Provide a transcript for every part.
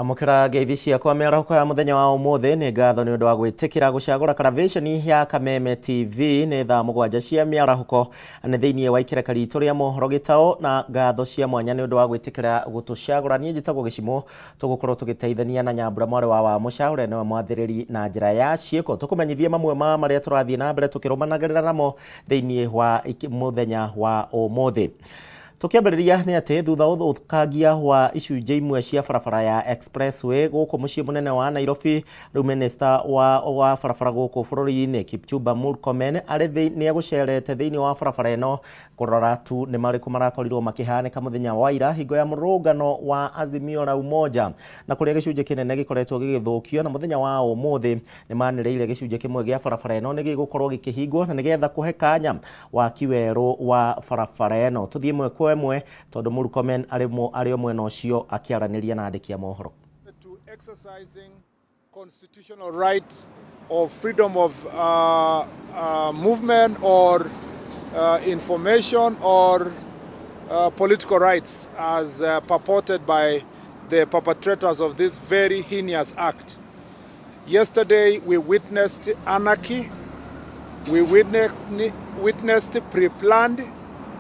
Amũkĩra ngeithi ciakwa mĩarahũko ya mũthenya wa ũmũthĩ. Nĩ ngatho nĩ ũndũ wa gwĩtĩkĩra gũcagũra karavĩceni ya Kameme TV. Nĩ thaa 7 cia mĩarahũko, nĩ thĩinĩ wa ikereka ritũ rĩa mohoro gĩtaũ, na ngatho cia mwanya nĩ ũndũ wa gwĩtĩkĩra gũtũcagũra. Niĩ njĩtagwo Gĩcimũ, tũgũkorwo tũgĩteithania na Nyambura mwarĩ wa Wamũca ũrĩa nĩwe mwathĩrĩri na njĩra ya ciĩko, tũkũmenyithie mamwe ma marĩa tũrathiĩ na mbere tũkĩrũmanagĩrĩra namo thĩinĩ wa mũthenya wa ũmũthĩ. Tũkĩambĩrĩria nĩ atĩ thutha wa ũthũkangia wa icunjĩ imwe cia barabara ya Expressway gũkũ mũciĩ mũnene wa Nairobi, rĩu minista wa barabara gũkũ bũrũri-inĩ Kipchumba Murkomen arĩ nĩ egũcerete thĩinĩ wa barabara ĩno kũrora tu nĩ marĩkũ marakorirwo makĩhanĩka mũthenya wa ira hingo ya mũrũngano wa Azimio la Umoja, na kũrĩa gĩcunjĩ kĩnene gĩkoretwo gĩgĩthũkio. Na mũthenya wa ũmũthĩ nĩ manĩrĩire gĩcunjĩ kĩmwe gĩa barabara ĩno nĩ gĩgũkorwo gĩkĩhingwo na nĩgetha kũhe kanya waki werũ wa barabara ĩno. Tũthiĩ ĩmwe kwa ĩmwe tondũ Murkomen arĩ o mwena ũcio akĩaranĩria na andĩki a mohoro. To exercising constitutional right of freedom of movement or information or political rights as purported by the perpetrators of this very heinous act. Yesterday we witnessed anarchy, we witnessed pre-planned,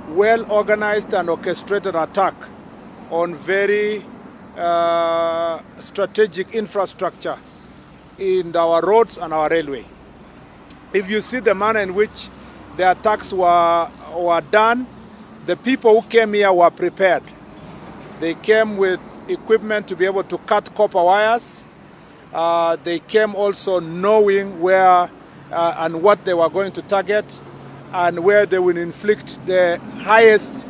well-organized and orchestrated attack on very strategic infrastructure in our roads and our railway. If you see the manner in which the attacks were done, the people who came here were prepared. They came with equipment to be able to cut copper wires. They came also knowing where and what they were going to target and where they will inflict the highest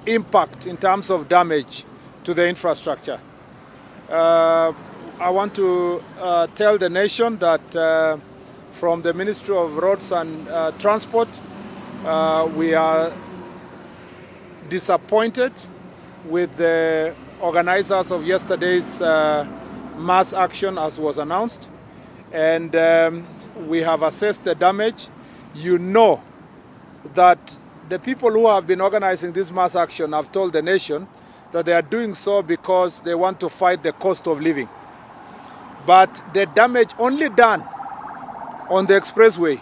impact in terms of damage to the infrastructure. I want to tell the nation that from the Ministry of Roads and Transport, we are disappointed with the organizers of yesterday's mass action as was announced, and we have assessed the damage. You know that the people who have been organizing this mass action have told the nation that they are doing so because they want to fight the cost of living. But the damage only done on the expressway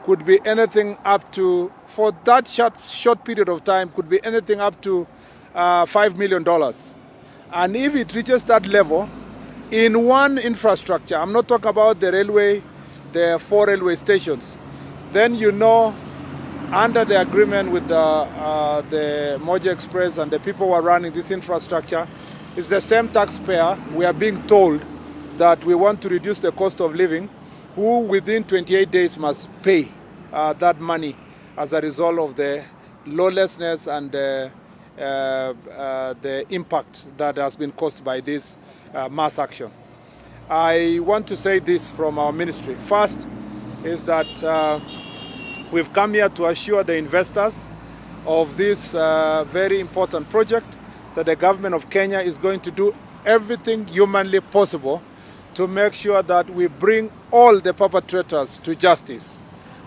could be anything up to, for that short period of time, could be anything up to $5 million. And if it reaches that level, in one infrastructure, I'm not talking about the railway, the 4 railway stations, then you know, under the agreement with the Moja Express and the people who are running this infrastructure, it's the same taxpayer we are being told that we want to reduce the cost of living, who within 28 days must pay that money as a result of the lawlessness and the impact that has been caused by this mass action. I want to say this from our ministry. First is that we've come here to assure the investors of this very important project that the government of Kenya is going to do everything humanly possible to make sure that we bring all the perpetrators to justice.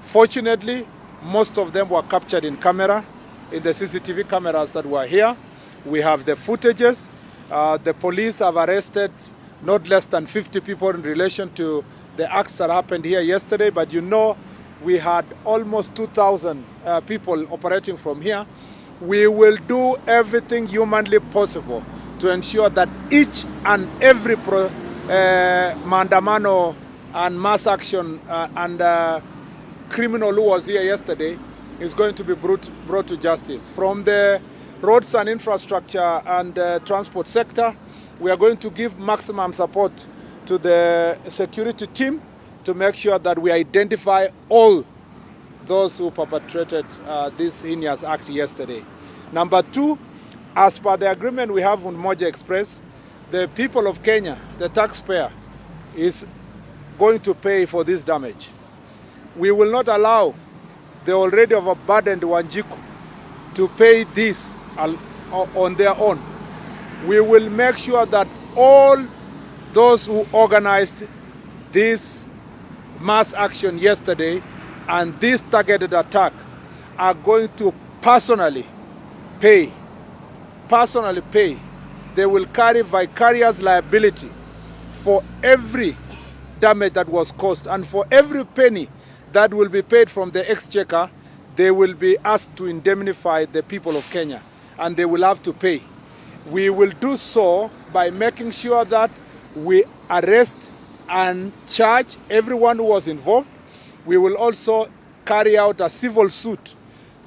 Fortunately, most of them were captured in camera, in the CCTV cameras that were here. We have the footages. The police have arrested not less than 50 people in relation to the acts that happened here yesterday, but you know, we had almost 2,000 people operating from here. We will do everything humanly possible to ensure that each and every maandamano and mass action and criminal who was here yesterday is going to be brought to justice. From the roads and infrastructure and transport sector, we are going to give maximum support to the security team to make sure that we identify all those who perpetrated this heinous act yesterday. Number two, as per the agreement we have on Moja Express, the people of Kenya, the taxpayer, is going to pay for this damage. We will not allow the already overburdened Wanjiku to pay this on their own. We will make sure that all those who organized this mass action yesterday and this targeted attack are going to personally pay They will carry vicarious liability for every damage that was caused, and for every penny that will be paid from the exchequer, they will be asked to indemnify the people of Kenya, and they will have to pay. We will do so by making sure that we arrest and charge everyone who was involved. We will also carry out a civil suit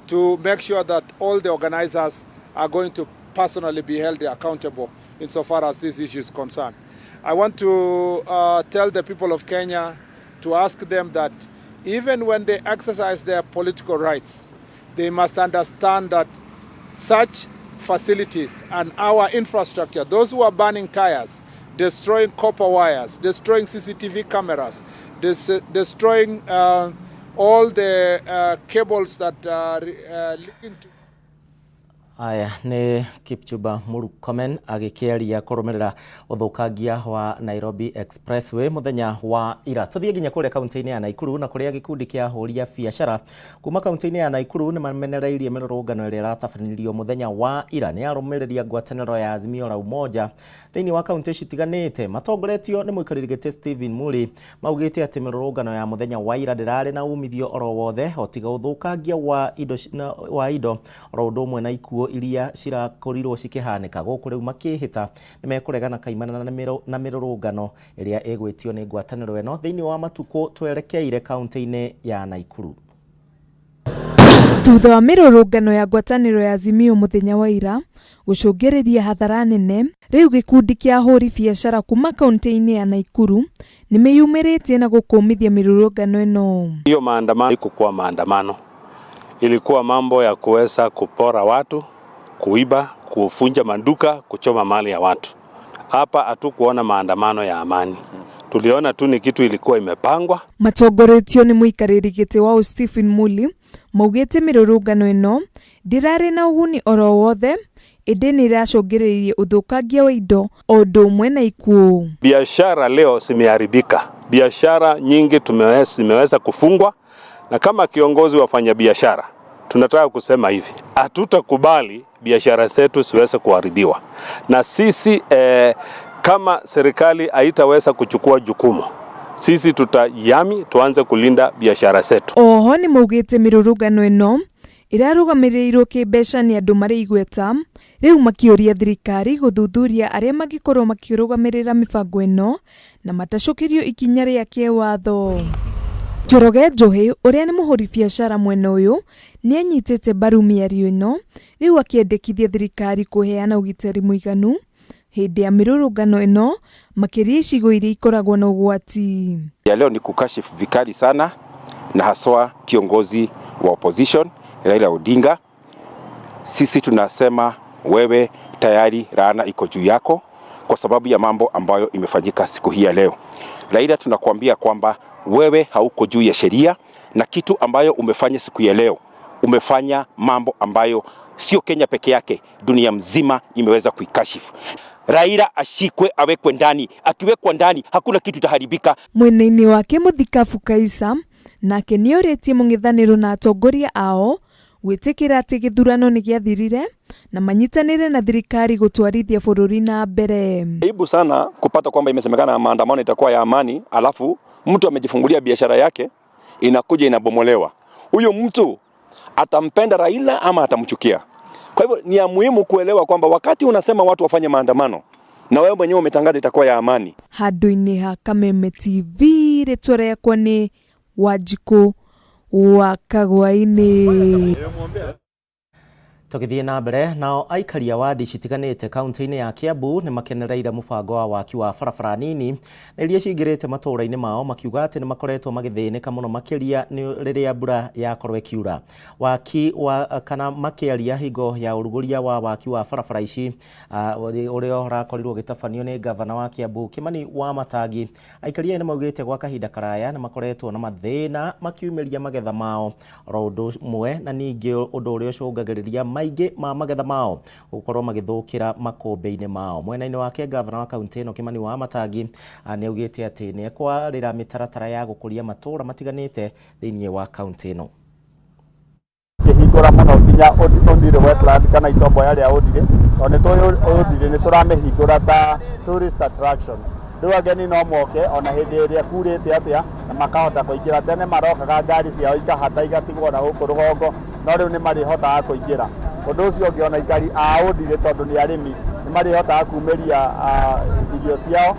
to make sure that all the organizers are going to personally be held accountable insofar as this issue is concerned. I want to tell the people of Kenya to ask them that even when they exercise their political rights, they must understand that such facilities and our infrastructure, those who are burning tires, destroying copper wires, destroying CCTV cameras, destroying all the cables that are leading to. Aya nĩ Kipchumba Murkomen agĩkĩaria kũrũmĩrĩra ũthũkangia wa Nairobi Expressway mũthenya wa ira. Tũthiĩ nginya kũrĩa kaunti-inĩ ya Nakuru na kũrĩa gĩkundi kĩa ahũri a biacara kuma kaunti-inĩ ya Nakuru nĩ mamenereirie mĩrũrũngano ĩrĩa ĩratabanĩrio mũthenya wa ira nĩ arũmĩrĩri a ngwatanĩro ya Azimio la Umoja thĩinĩ wa kaunti citiganĩte matongoretio nĩ mũikarĩri gĩtĩ Stephen Muli. Maugĩte atĩ mĩrũrũngano ya mũthenya wa ira ndĩrarĩ na umithio oro wothe o tiga ũthũkangia wa indo oro ũndũ ũmwe na ikuũ iria cirakorirwo cikĩhanĩka gũkũ. Rĩu makĩhĩta nĩ mekũregana kaimana na mĩrũrũngano ĩrĩa ĩgwĩtio nĩ ngwatanĩro ĩno thĩinĩ wa matukũ twerekeire kaunti-inĩ ya Nakuru. Thutha wa mĩrũrũngano ya ngwatanĩro ya Azimio mũthenya wa ira gũcũngĩrĩria hathara nene, rĩu gĩkundi kĩa ahũri biacara kuma kaunti-inĩ ya Nakuru nĩ mĩyumĩrĩtie na gũkũmithia mĩrũrũngano ĩno. Hiyo maandamano ikukuwa maandamano, ilikuwa mambo ya kuweza kupora watu, kuiba, kufunja maduka, kuchoma mali ya watu. Hapa hatukuona maandamano ya amani, tuliona tu ni kitu ilikuwa imepangwa. Matongoretio nĩ mũikarĩri gĩtĩ wao Stephen Muli, maugĩte mĩrũrũngano ĩno ndĩrarĩ na ũguni oro wothe ĩndĩ nĩ ĩracũngĩrĩirie ũthũkangia wa indo o ũndũ ũmwe na ikuũ. Biashara leo zimeharibika, biashara nyingi zimeweza kufungwa, na kama kiongozi wa wafanyabiashara tunataka kusema hivi, hatutakubali biashara zetu ziweze kuharibiwa, na sisi kama serikali haitaweza kuchukua jukumu, sisi tutayami tuanze kulinda biashara zetu. Oho nĩ maugĩte mĩrũrũngano ĩno ĩrarũgamĩrĩirwo kĩmbeca nĩ andũ marĩ igweta, rĩu makĩũria thirikari gũthuthuria arĩa mangĩkorwo makĩrũgamĩrĩra mĩbango ĩno na matacũkĩrio ikinya rĩa kĩwatho. Njoroge Njohi ũrĩa nĩ mũhũri biacara mwena ũyũ nĩ anyitĩte mbaru mĩario ĩno, rĩu akĩendekithia thirikari kũheana ũgitĩri mũiganu hĩndĩ ya mĩrũrũngano ĩno, makĩria icigo iria ikoragwo na ũgwati. Ya leo ni kukashifu vikali sana na haswa kiongozi wa opposition Raila Odinga. Sisi tunasema wewe tayari laana iko juu yako kwa sababu ya mambo ambayo imefanyika siku hii ya leo. Raila, tunakuambia kwamba wewe hauko juu ya sheria na kitu ambayo umefanya siku ya leo, umefanya mambo ambayo sio Kenya peke yake, dunia mzima imeweza kuikashifu. Raila ashikwe, awekwe ndani. Akiwekwa ndani hakuna kitu itaharibika. Mwena-inĩ wake mũthikabu Kaisa nake nĩorĩtie mũng'ethanĩro na atongoria ao gwĩtĩkĩra atĩ gĩthurano nĩ gĩathirire na manyitanĩre na thirikari gũtwarithia bũrũri na mbere. Aibu sana kupata kwamba imesemekana maandamano itakuwa ya amani, alafu mtu amejifungulia biashara yake inakuja inabomolewa. Huyo mtu atampenda Raila ama atamchukia? Kwa hivyo ni ya muhimu kuelewa kwamba wakati unasema watu wafanye maandamano na wewe mwenyewe umetangaza itakuwa ya amani. Handũ-inĩ ha Kameme TV, rĩtwa rĩakwa nĩ Wanjikũ wa Kagwainĩ. Tũgĩthiĩ na mbere nao, aikari a wadi citiganĩte kaunti-inĩ ya Kiambu nĩ makenereire mũbango wa waki wa barabara nini na iria cingĩrĩte matũũra-inĩ mao, makiuga atĩ nĩ makoretwo magĩthĩnĩka mũno makĩria nĩ rĩrĩa mbura yakorwo ĩkiura. Waki wa kana makĩaria hingo ya ũrugũria wa waki wa barabara ici ũrĩa ũrakorirwo ũgĩtabanio nĩ gavana wa Kiambu Kimani Wamatangi, aikari aya nĩ maugĩte gwa kahinda karaya nĩ makoretwo na mathĩna makiumĩria magetha mao oro ũndũ ũmwe na ningĩ ũndũ ũrĩa ũcũngagĩrĩria maingĩ ma magetha mao gũkorwo magĩthũkĩra makũmbĩ-inĩ mao. Mwena-inĩ wake, gavana wa kaunti ĩno Kimani Wamatangi nĩ augĩte atĩ nĩ ekwarĩra mĩtaratara ya gũkũria matũũra matiganĩte thĩinĩ wa kaunti ĩno. Tũkũhingũra mũno nginya Ondiri wetland kana itomboya rĩa Ondiri, tondũ nĩ tũĩ Ondiri nĩ tũramĩhingũra ta tourist attraction. Rĩu ageni no moke ona hĩndĩ ĩrĩa kurĩte atĩa na makahota kũingĩra. Tene marokaga ngari ciao ikahata igatigwo na gũkũ rũgongo, no rĩu nĩ marĩhotaga kũingĩra. Ũndũ ũcio ũngĩ, ona aikari a Ondiri tondũ nĩ arĩmi, nĩ marĩhotaga kumĩria irio ciao,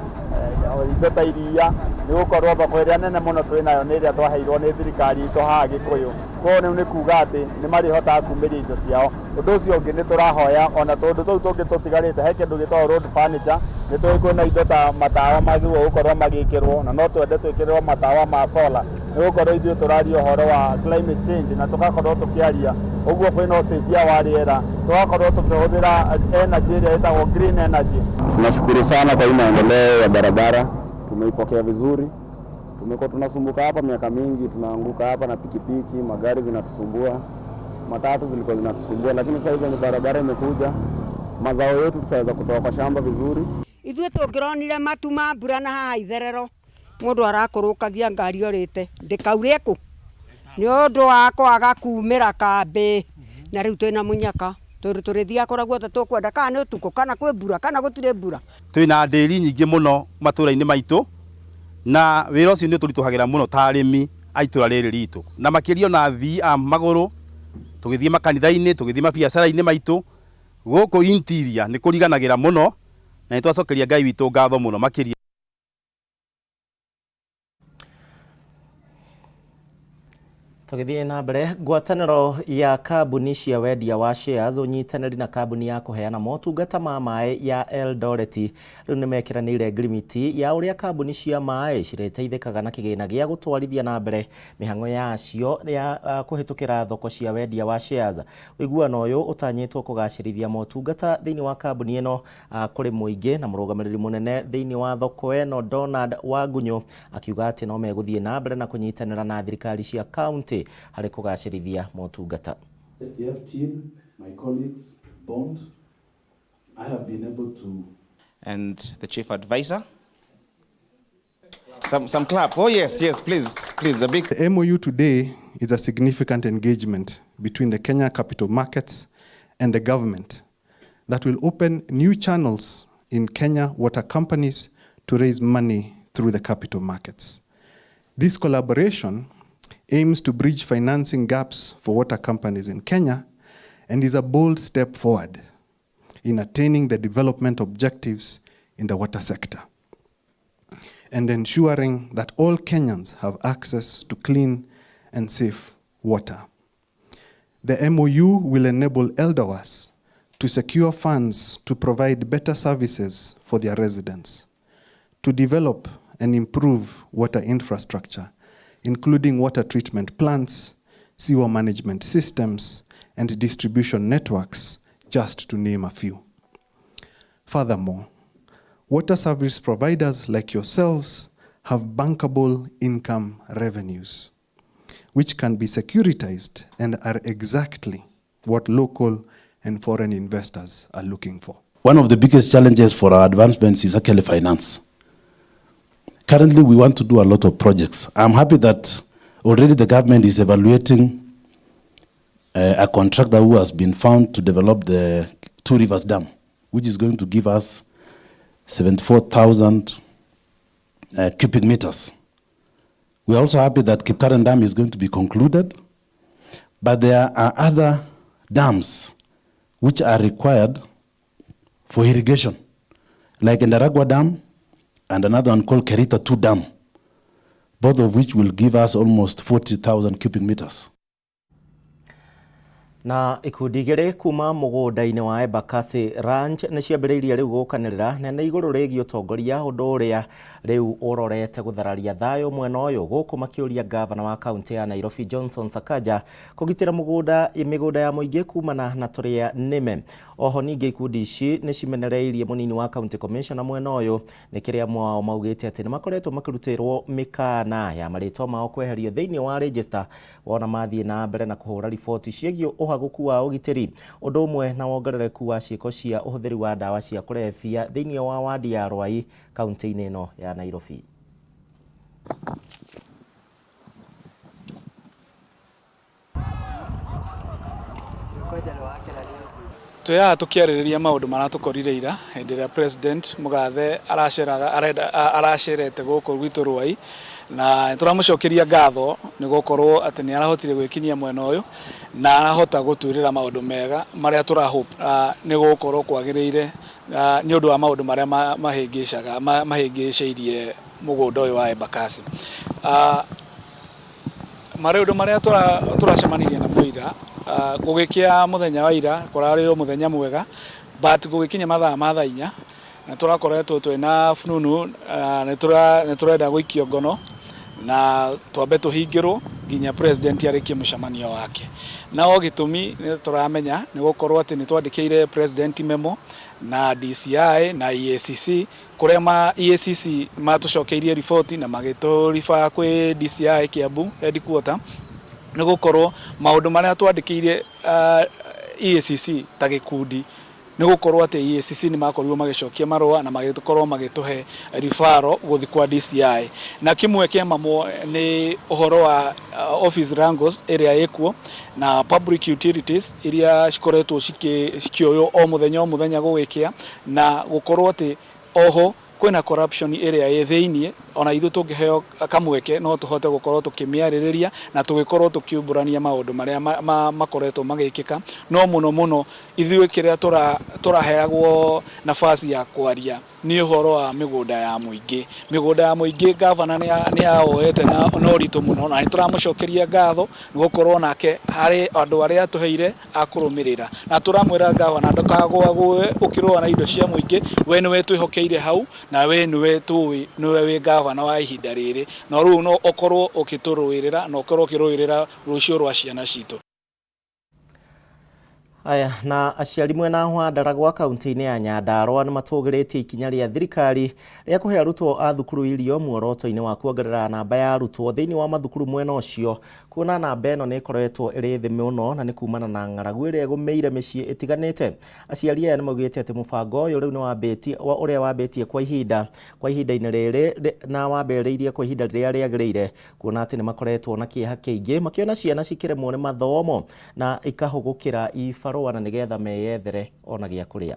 indo ta iria, nĩ gũkorwo thoko ĩrĩa nene mũno twĩnayo nĩ ĩrĩa twaheirwo nĩ thirikari itũ haha Gĩkũyũ. Koguo rĩu nĩ kuga atĩ nĩ marĩhotaga kumĩria indo ciao. Ũndũ ũcio ũngĩ, nĩ tũrahoya ona tũndũ tũu tũngĩ tũtigarĩte, he kĩndũ gĩtagwo road furniture, nĩ tũĩ kwĩna indo ta matawa magĩrĩirwo gũkorwo magĩkĩrwo, na no twende twĩkĩrĩrwo matawa ma solar, nĩ gũkorwo ithuĩ tũraria ũhoro wa climate change na tũgakorwo tũkĩaria ũguo kwĩna ũcenjia wa rĩera, tũgakorwo tũkĩhũthĩra energy ĩrĩa ĩtagwo green energy. Tunashukuru sana kwa hii maendeleo ya barabara, tumeipokea vizuri. Tumekuwa tunasumbuka hapa miaka mingi, tunaanguka hapa na pikipiki, magari zinatusumbua, matatu zilikuwa zinatusumbua, lakini sasa hivi ni barabara imekuja, mazao yetu tutaweza kutoa kwa shamba vizuri. Ithuĩ tũngĩronire matu ma mbura na haha itherero, mũndũ arakũrũkagia ngari orĩte ndĩkaure kũ nĩ ũndũ wa kwaga kumĩra kambĩ, na rĩu twĩna mũnyaka tondũ tũrĩthiaga kũrĩa guothe tũkwenda, kana nĩ ũtukũ, kana kwĩ mbura, kana gũtirĩ mbura. Twĩna ndĩri nyingĩ mũno matũra-inĩ maitũ, na wĩra ũcio nĩ ũtũritũhagĩra mũno ta arĩmi a itũra rĩrĩ ritũ, na makĩria ona athii a magũrũ, tũgĩthiĩ makanitha-inĩ, tũgĩthiĩ mabiacara-inĩ maitũ gũkũ interior nĩ kũriganagĩra mũno, na nĩ twacokeria Ngai witũ ngatho mũno makĩria. Tũgĩthiĩ na mbere, ngwatanĩro ya kambuni cia wendia wa shares, ũnyitanĩri na kambuni ya kũheana motungata ma maĩ ya Eldoret, rĩu nĩ mekĩranĩire ngirimiti ya ũrĩa kambuni cia maĩ cirĩteithĩkaga na kĩgĩna gĩa gũtwarithia na mbere mĩhang'o yacio ya kũhĩtũkĩra thoko cia wendia wa shares. Ũiguano ũyũ ũtanyĩtwo kũgacĩrithia motungata thĩinĩ wa kambuni ĩno kũrĩ mũingĩ, na mũrũgamĩrĩri mũnene thĩinĩ wa thoko ĩno Donald Wangunyũ akiuga atĩ no megũthiĩ na mbere na kũnyitanĩra na thirikari cia kaunti harĩ kũgacĩrithia motungata. SDF team, my colleagues, Bond, I have been able to. And the chief advisor. Some clap. Oh, yes, yes, please, please, a big. The MOU today is a significant engagement between the Kenya capital markets and the government that will open new channels in Kenya water companies to raise money through the capital markets. This collaboration aims to bridge financing gaps for water companies in Kenya and is a bold step forward in attaining the development objectives in the water sector and ensuring that all Kenyans have access to clean and safe water. The MOU will enable Eldowas to secure funds to provide better services for their residents, to develop and improve water infrastructure, including water treatment plants, sewer management systems, and distribution networks, just to name a few. Furthermore, water service providers like yourselves have bankable income revenues, which can be securitized and are exactly what local and foreign investors are looking for. One of the biggest challenges for our advancements is actually finance. Currently, we want to do a lot of projects. I'm happy that already the government is evaluating a contractor who has been found to develop the Two Rivers Dam, which is going to give us 74,000 cubic meters. We are also happy that Kipkaren Dam is going to be concluded, but there are other dams which are required for irrigation, like Ndaragwa Dam and another one called Kerita 2 Dam, both of which will give us almost 40,000 cubic meters. Na ikundi igĩrĩ kuma mũgũnda-inĩ wa Embakasi Ranch nĩ ciambĩrĩirie rĩu gũkanĩrĩra nene igũrũ rĩgiĩ ũtongoria, ũndũ ũrĩa rĩu ũrorete gũthararia thayũ mwena ũyũ, gũkũ makĩũria gavana wa kaunti ya Nairobi Johnson Sakaja kũgitĩra mĩgũnda ya mũingĩ kumana na tũrĩa nĩme. Oho ningĩ ikundi ici nĩ cimenereirie mũnini wa county commissioner mwena ũyũ, nĩ kĩrĩa amwe ao maugĩte atĩ nĩ makoretwo makĩrutĩrwo mĩkana ya marĩtwa mao kweherio thĩinĩ wa register wona mathiĩ na mbere na kũhũra riboti ciĩgiĩ ũhagũku wa ũgitĩri, ũndũ ũmwe na wongerereku wa ciĩko cia ũhũthĩri wa ndawa cia kũrebia thĩinĩ wa wadi ya Ruai kaunti-inĩ ĩno ya Nairobi. Twĩ haha tũkĩarĩrĩria maũndũ maratũkorire ira hĩndĩ ĩrĩa President Mũgathe araceraga arenda aracerete gũkũ gwitũ Ruai na nĩtũramũcokeria ngatho nĩ gũkorwo atĩ nĩ arahotire gwĩkinyia mwena ũyũ na arahota gũtwĩrĩra maũndũ mega marĩa tũra hope nĩ gũgũkorwo kwagĩrĩire nĩ ũndũ wa maũndũ marĩa mahĩngĩcaga mahĩngĩcĩirie mũgũnda ũyũ wa Embakasi. Maũndũ marĩa tũracemanirie namo ira, gũgĩkĩa mũthenya wa ira kũrarĩ o mũthenya mwega, but gũgĩkinya mathaa ma thaa inya, nĩ tũrakoretwo twĩna fununu nĩ tũrenda gũikio ngono na twambe tũhingĩrwo nginya president arĩkie mũcemanio wake. No gĩtũmi nĩ tũramenya nĩ gũkorwo atĩ nĩ twandĩkĩire president memo na DCI na EACC Kũrĩa ma EACC matũcokeirie riboti na magĩtũ refer kwĩ DCI Kiambu headquarter nĩ gũkorwo maũndũ marĩa twandĩkĩire EACC ta gĩkundi nĩ gũkorwo atĩ EACC nĩ makorirwo magĩcokia marũa na magĩkorwo magĩtũhe referral gũthiĩ kwa DCI. Na kĩmwe kĩa mamo nĩ ũhoro wa office wrangles ĩrĩa ĩkuo na public utilities iria cikoretwo cikĩoywo o mũthenya o mũthenya gũgĩkĩa na gũkorwo atĩ oho kwĩna corruption ĩrĩa ĩ thĩiniĩ, ona ithuĩ tũngĩheo kamweke no tũhote gũkorwo tũkĩmĩarĩrĩria na tũgĩkorwo tũkiumbũrania maũndũ marĩa makoretwo magĩkĩka, no mũno mũno ithuĩ kĩrĩa tũraheagwo nafasi ya kwaria nĩ ũhoro wa mĩgũnda ya mũingĩ. Mĩgũnda ya mũingĩ ngavana nĩ awoete na ũritũ mũno na nĩ tũramũcokeria ngatho nĩ gũkorwo nake harĩ andũ arĩa atũheire a kũrũmĩrĩra. Na tũramwĩra ngavana ndũkagũagũe ũkĩrũa na indo cia mũingĩ, we nĩwe twĩhokeire hau na we nĩwe tũĩ nĩwe wĩ ngavana wa ihinda rĩrĩ, na rĩu no ũkorwo ũgĩtũrũĩrĩra na ũkorwo ũkĩrũĩrĩra rũciũ rwa ciana citũ. Aya na aciari mwena wa Ndaragwa kaunti-inĩ ya Nyandarua nĩ matũgĩrĩtie ikinya rĩa thirikari rĩa kũhe arutwo a thukuru irio muoroto-inĩ wa kuongerera namba ya arutwo thĩinĩ wa mathukuru mwena ũcio kuona namba ĩno nĩ ĩkoretwo ĩrĩ thĩ mũno na nĩ kumana na ng'aragu ĩrĩa ĩgũmĩire mĩciĩ ĩtiganĩte. Aciari aya nĩ maugĩte atĩ mũbango ũyũ rĩu nĩ wambĩtie ũrĩa wambĩtie kwa ihinda kwa ihinda-inĩ rĩrĩ na wambĩrĩirie kwa ihinda rĩrĩa rĩagĩrĩire kuona atĩ nĩ makoretwo na kĩeha kĩingĩ makĩona ciana cikĩremwo nĩ mathomo na ikahũgũkĩra ibarũa na nĩgetha meyethere ona gĩa kũrĩa.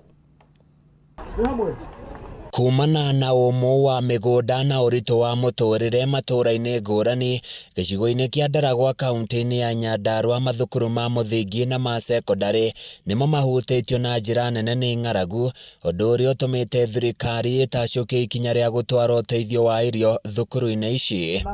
Kumana na ũmũ wa mĩgũnda na ũritũ wa mũtũrĩre matũra-inĩ ngũrani gĩcigo-inĩ kĩa Ndaragwa kaunti-inĩ ya Nyandarua mathukuru ma mũthingi na ma cekondarĩ nĩmo mahutĩtio na njĩra nene nĩ ng'aragu ũndũ ũrĩa ũtũmĩte thirikari ĩtacũkie ikinya rĩa gũtwara ũteithio wa irio thukuru-inĩ ici.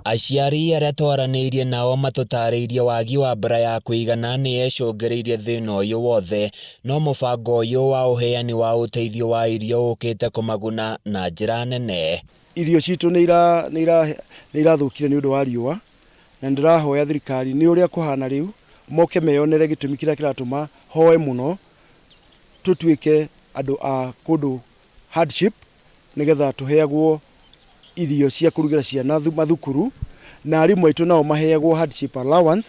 Aciari arĩa twaranĩirie nao matũtarĩirie wagi wa mbura ya kũigana nĩ ĩcũngĩrĩirie thĩna ũyũ wothe, no mũbango ũyũ wa ũheani wa ũteithio wa irio ũkĩte kũmaguna na njĩra nene. Irio citũ nĩ irathũkire nĩ ũndũ wa riũa, na nĩ ndĩrahoya thirikari nĩ ũrĩa kũhana rĩu, moke meyonere gĩtũmi kĩrĩa kĩratũma hoe mũno tũtuĩke andũ a kũndũ hardship nĩgetha tũheagwo irio cia kũrugĩra ciana mathukuru na arimũ aitũ nao maheagwo hardship allowance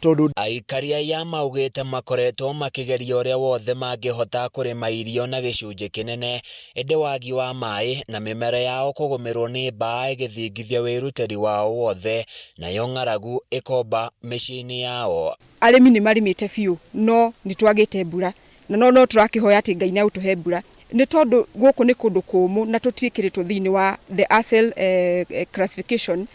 tondũ. Aikari aya maugĩte makoretwo makĩgeria ũrĩa wothe mangĩhota kũrĩma irio na gĩcunjĩ kĩnene ĩndĩ wagi wa maĩ na mĩmera yao kũgũmĩrwo nĩ mbaa ĩgĩthingithia wĩrutĩri wao wothe nayo ng'aragu ĩkomba mĩciĩ-inĩ yao. Arĩmi nĩ marĩmĩte biũ no nĩ twagĩte mbura na no no tũrakĩhoya atĩ Ngai nĩ egũtũhe mbura nĩ tondũ gũkũ nĩ kũndũ kũmũ na tũtiĩkĩrĩtwo thĩinĩ wa the ASEL classification.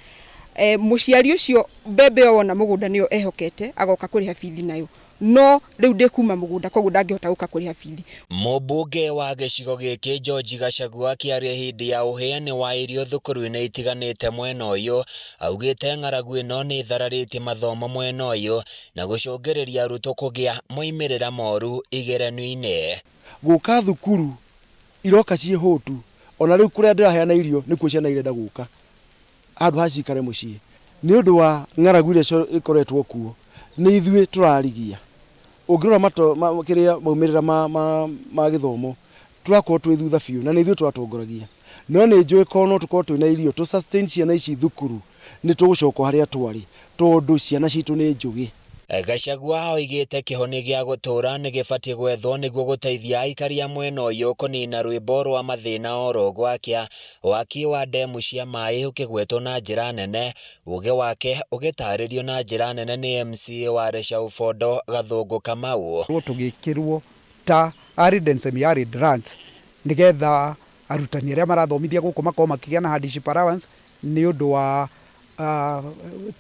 Mũciari ũcio mbembe ĩyo wona mũgũnda nĩyo ehokete agoka kũrĩha bithi nayo no rĩu ndĩkuma mũgũnda koguo ndangĩhota gũka kũrĩha bithi. Mũmbunge wa gĩcigo gĩkĩ George Gachagua akĩaria hĩndĩ ya ũheani wa irio thukuru-inĩ itiganĩte mwena ũyũ, augĩte ng'aragu ĩno nĩ ĩthararĩtie mathomo mwena ũyũ na gũcũngĩrĩria arutwo kũgĩa moimĩrĩra moru igeranio-inĩ. Gũka thukuru iroka ciĩ hũtu, ona rĩu kũrĩa ndĩraheana irio nĩkuo ciana irenda gũka handũ ha cikare mũciĩ nĩ ũndũ wa ng'aragu ĩrĩa ĩkoretwo kuo nĩ ithuĩ tũrarigia. Ũngĩrora kĩrĩa maumĩrĩra ma gĩthomo tũrakorwo twĩ thutha biũ na nĩ ithuĩ tũratongoragia. No nĩ njũĩ korwo no tũkorwo twĩna irio tũ sustain ciana ici thukuru nĩ tũgũcoka o harĩa twarĩ tondũ ciana citũ nĩ njũgĩ. Gachagua oigĩte kĩhonia gĩa gũtũũra nĩ gĩbatiĩ gwethwo nĩguo gũteithia aikari a mwena ũyũ kũnina rwĩmbo rwa mathĩna oro gwakĩa, waki wa ndemu cia maĩ ũkĩgwetwo na njĩra nene, ũgĩ wake ũgĩtarĩrio na njĩra nene nĩ MCA wa Resha-Ufondo Gathũngũ Kamau. Tũgĩkĩrwo ta arid and semi-arid lands nĩgetha arutani arĩa marathomithia gũkũ makorwo makĩgĩa na hardship allowance nĩ ũndũ wa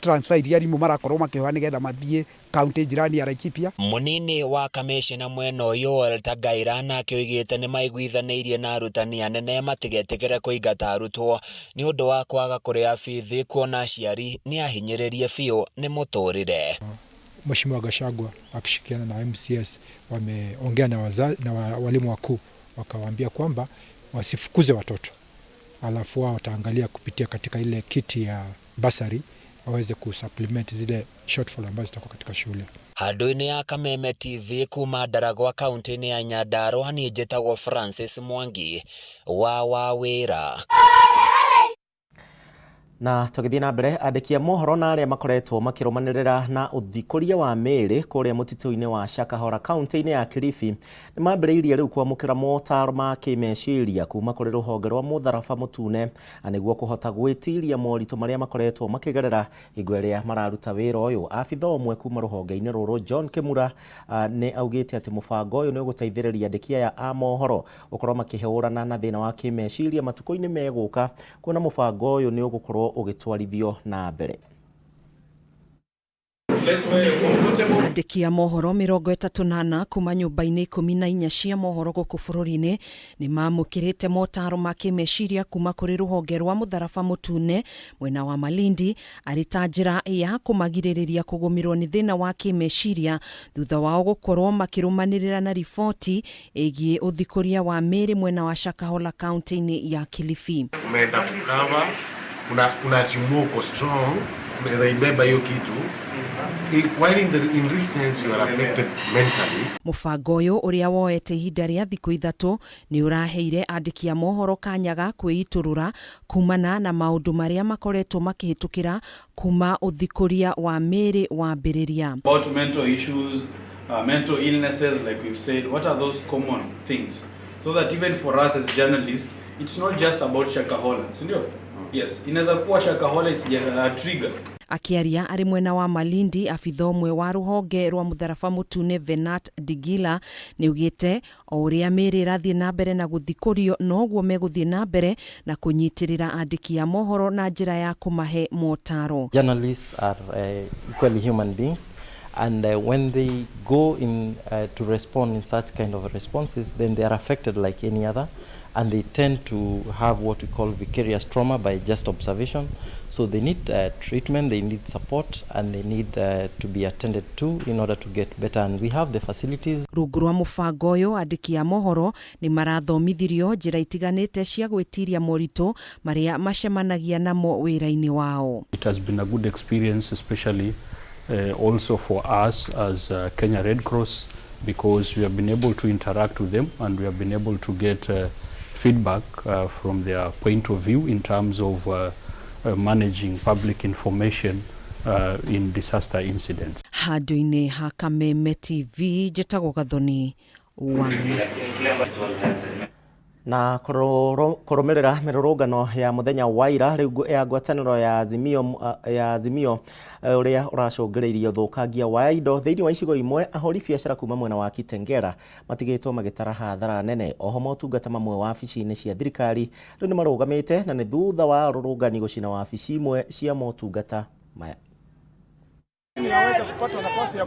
transfer iria arimũ marakorwo makĩhoya nĩgetha mathiĩ kaunti jirani ya Laikipia. Munini wa kamishna mwena ũyũ Walter Ngaira nake oigĩte nĩ maiguithanĩirie na arutani anene matigetĩkĩre kũingata arutwo nĩ ũndũ wa kwaga kũrĩha bithi kuona aciari nĩ ahinyĩrĩrie biũ nĩ mũtũrĩre. Mheshimiwa Gachagua akishirikiana na MCS wameongea na walimu wakuu wakawaambia kwamba wasifukuze watoto, alafu wao wataangalia kupitia katika ile kiti ya basari waweze kusupplement zile shortfall ambazo zitakuwa katika shule. Handũ-inĩ ya Kameme TV kuma Ndaragwa kaunti-inĩ ya Nyandarua niĩ njĩtagwo Francis Mwangi wa Wawĩra. Na tũgĩthiĩ na mbere, andĩki a mohoro na arĩa makoretwo makĩrũmanĩrĩra na ũthikũria wa mĩĩrĩ kũrĩa mũtitũ-inĩ wa Shakahola kaunti-inĩ ya Kilifi nĩ mambĩrĩirie rĩu kwamũkĩra motaro ma kĩmeciria kuma kũrĩ rũhonge rwa mũtharaba mũtune nĩguo kũhota gwĩtiria moritũ marĩa makoretwo makĩgerera hingo ĩrĩa mararuta wĩra ũyũ. Abitha ũmwe kuma rũhonge-inĩ rũrũ John Kimura nĩ augĩte atĩ mũbango ũyũ nĩ ũgũteithĩrĩria andĩki aya a mohoro gũkorwo makĩhũrana na thĩna wa kĩmeciria matukũ-inĩ megũka, kuona mũbango ũyũ nĩ ũgũkorwo ũgĩtwarithio na mbere. Andĩki a mohoro 34 kuma nyũmba-inĩ 14 cia mohoro gũkũ bũrũri-inĩ nĩ mamũkĩrĩte motaro ma kĩmeciria kuma kũrĩ rũhonge rwa mũtharaba mũtune mwena wa Malindi arĩ ta njĩra ya kũmagirĩrĩria kũgũmĩrwo nĩ thĩna wa kĩmeciria thutha wao gũkorwo makĩrũmanĩrĩra na riboti ĩgiĩ ũthikũria wa mĩĩrĩ mwena wa Shakahola kaunti-inĩ ya Kilifi. Umeenda kukava, unaassume uko strong, unaweza ibeba hiyo kitu while in real sense you are affected mentally. Mũbango ũyũ ũrĩa woete ihinda rĩa thikũ 3 nĩ ũraheire andĩki a mohoro kanya ga kwĩitũrũra kumana na maũndũ marĩa makoretwo makĩhĩtũkĩra kuma ũthikũria wa mĩĩrĩ wambĩrĩria. About mental issues, mental illnesses, like we've said, what are those common things? So that even for us as journalists, it's not just about Shakahola, sindio? Yes, inaweza kuwa Shakahola is a trigger. Akiaria arĩ mwena wa Malindi, abitha ũmwe wa rũhonge rwa mũtharaba mũtune Venat Digila nĩaugĩte o ũrĩa mĩĩrĩ ĩrathiĩ na mbere na gũthikũrio noguo megũthiĩ na mbere na kũnyitĩrĩra andĩki a mohoro na njĩra ya kũmahe motaro. Journalists are equally human beings, and when they go in to respond in such kind of responses, then they are affected like any other, and they tend to have what we call vicarious trauma by just observation. So they need treatment, they need support, and they need to be attended to in order to get better, and we have the facilities. Rungu rwa mũbango ũyũ, andĩki a mohoro nĩ marathomithirio njĩra itiganĩte cia gwĩtiria moritũ marĩa macemanagia namo wĩra-inĩ wao. It has been a good experience, especially also for us as Kenya Red Cross, because we have been able to interact with them and we have been able to get feedback from their point of view in terms of managing public information in disaster incidents. Handũ-inĩ ha Kameme TV, njĩtagwo Gathoni Wang'ang'a. Na kũrũmĩrĩra mĩrũrũngano ya mũthenya wa ira rĩu ya ngwatanĩro ya Azimio ũrĩa ũracũngĩrĩirie ũthũkangia wa indo thĩinĩ wa icigo imwe, ahũri biacara kuma mwena wa Kitengela matigĩtwo magĩtara hathara nene. Oho motungata mamwe wabici-inĩ cia thirikari rĩu nĩ marũgamĩte na nĩ thutha wa arũrũngani gũcina wabici imwe cia motungata maya.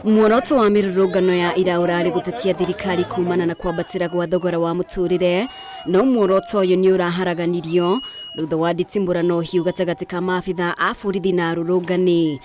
Muoroto wa mĩrũrũngano ya ira ũrarĩ gũtetia thirikari kumana na kwambatĩra gwa thogora wa mũtũrĩre, no muoroto ũyũ nĩ ũraharaganirio thutha wa nditimũrano hiũ gatagatĩ ka maabitha a borithi na arũrũngani.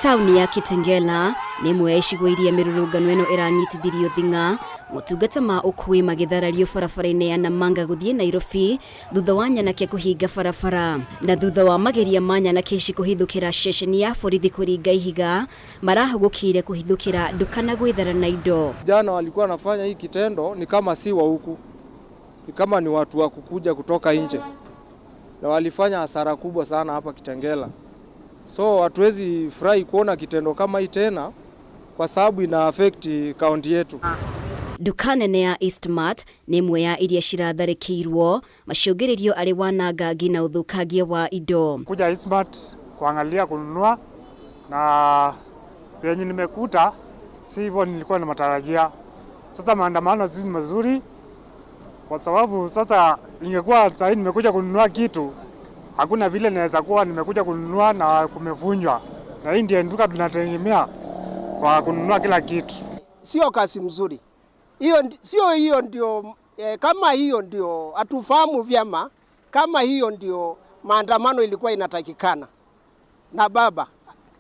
Taũni ya Kitengela nĩ ĩmwe ya icigo iria mĩrũrũngano ĩno ĩranyitithirio thing'a, motungata ma ũkuui magĩtharario barabara-inĩ ya Namanga gũthiĩ Nairobi thutha wa nyanake kũhinga barabara, na thutha wa mageria ma nyanake ici kũhithũkĩra ceceni ya borithi kũringa ihiga, marahũgũkĩire kũhithũkĩra nduka na gwĩthara na indo. Jana walikuwa wanafanya hii kitendo ni kama si wa huku, ni kama ni watu wa kukuja kutoka nje, na walifanya hasara kubwa sana hapa Kitengela. So hatuwezi furahi kuona kitendo kama hii tena kwa sababu ina affect kaunti yetu. Nduka nene ya Eastmart nĩ ĩmwe ya iria ciratharĩkĩirwo, macũngĩrĩrio arĩ wanangangi na ũthũkangia wa indo. Kuja Eastmart kuangalia kununua na venye nimekuta si hivyo nilikuwa na matarajia. Sasa maandamano si mazuri kwa sababu sasa ingekuwa sahii nimekuja kununua kitu, hakuna vile naweza kuwa nimekuja kununua na kumevunjwa, na hii ndiye duka tunategemea kwa kununua kila kitu. Sio kazi mzuri hiyo, sio hiyo ndio kama hiyo ndio hatufahamu vyama, kama hiyo ndio maandamano ilikuwa inatakikana na baba.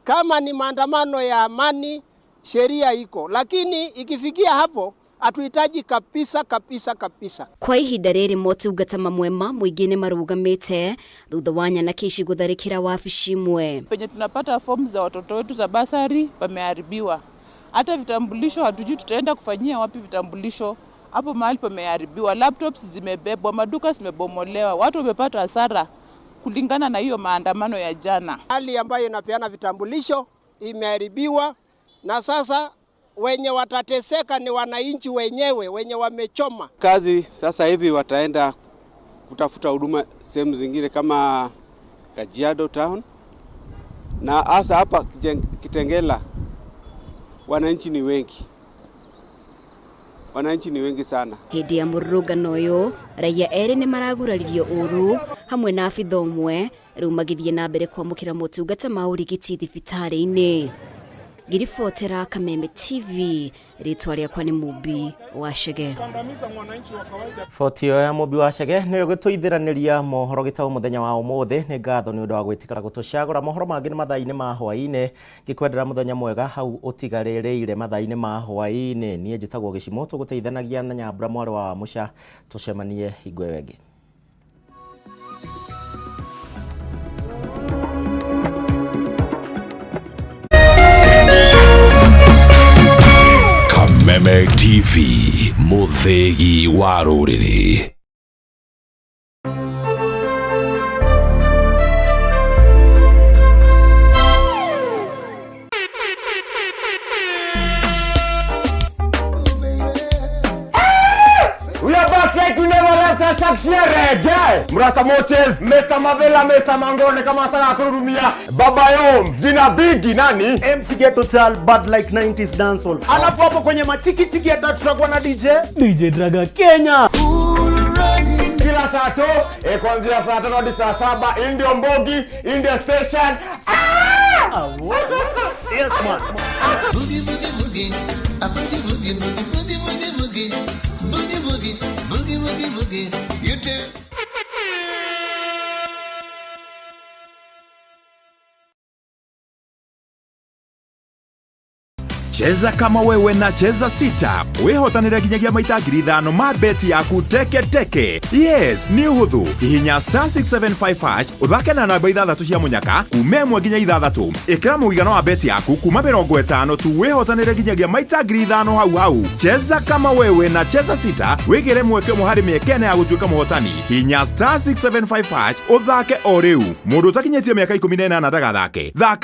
Kama ni maandamano ya amani, sheria iko, lakini ikifikia hapo hatuhitaji kabisa kabisa kabisa. Kwa ihinda rĩrĩ motungata mamwe ma mũingĩ nĩ marũgamĩte thutha wa nyanake ici gũtharĩkĩra wabici imwe. Penye tunapata fomu za watoto wetu za basari pameharibiwa, hata vitambulisho hatujui tutaenda kufanyia wapi vitambulisho hapo mahali pameharibiwa, laptops zimebebwa, maduka zimebomolewa, watu wamepata hasara kulingana na hiyo maandamano ya jana. Hali ambayo inapeana vitambulisho imeharibiwa, na sasa wenye watateseka ni wananchi wenyewe wenye wamechoma. Kazi sasa hivi wataenda kutafuta huduma sehemu zingine kama Kajiado town na hasa hapa Kitengela wananchi ni wengi, wananchi ni wengi sana. Hĩndĩ ya mũrũrũngano ũyũ raia erĩ nĩ maraguraririo ũru hamwe na abitha ũmwe rĩu magĩthiĩ na mbere kwamũkĩra motungata ma ũrigiti thibitarĩ-inĩ. Ngĩribotera Kameme TV, rĩtwa rĩakwa nĩ Mumbi wa Chege. Boti ĩyo ya Mumbi wa Chege nĩyo ĩgũtũithĩranĩria mohoro gĩtaũ mũthenya wa ũmũthĩ. Nĩ ngatho nĩ ũndũ wa gwĩtĩkĩra gũtũcagũra. Mohoro mangĩ nĩ mathaa-inĩ ma hwaĩ-inĩ, ngĩkwendera mũthenya mwega hau ũtigarĩrĩire mathaa-inĩ ma hwaĩ-inĩ. Niĩ njĩtagwo Gĩcimo, tũgũteithanagia na Nyambura mwarĩ wa Mũca, tũcemanie hingo ĩyo ĩngĩ. Kameme TV, mũthĩgi wa rũrĩrĩ. We are back like you never left us reggae. Mrasta Moches, Mesa Mavela, Mesa Mangone kama sana kururumia. Baba Yom, jina bigi nani? MC Ghetto Chal, bad like 90s dancehall. Alafu hapo kwenye matiki tiki ya tatu tutakuwa na DJ DJ Draga Kenya. Kila saa to, kuanzia saa 5 hadi saa 7, Indio Mbogi, India Station. Ah! Yes man. Boogie boogie boogie, a boogie boogie boogie boogie boogie boogie boogie boogie boogie boogie boogie. You too. Cheza kama wewe na Cheza Sita wihotanire nginyagia maita 5,000 ma beti yaku teke teke. Yes, nĩ ũhũthũ. Hihinya star 675 hash ũthake na namba 6 cia mũnyaka kuma 1 nginya 6. Ĩkĩra mũigana wa beti yaku kuma 50 tu wihotanire nginyagia maita 5,000 hau hau. Cheza kama wewe na Cheza Sita wĩgĩre mweke ũmwe harĩ mĩeke ĩna ya gũtuĩka mũhotani. Hihinya star 675 hash ũthake o rĩu. Mũndũ ũtakinyĩtie mĩaka 18 ndagathake. Thaka.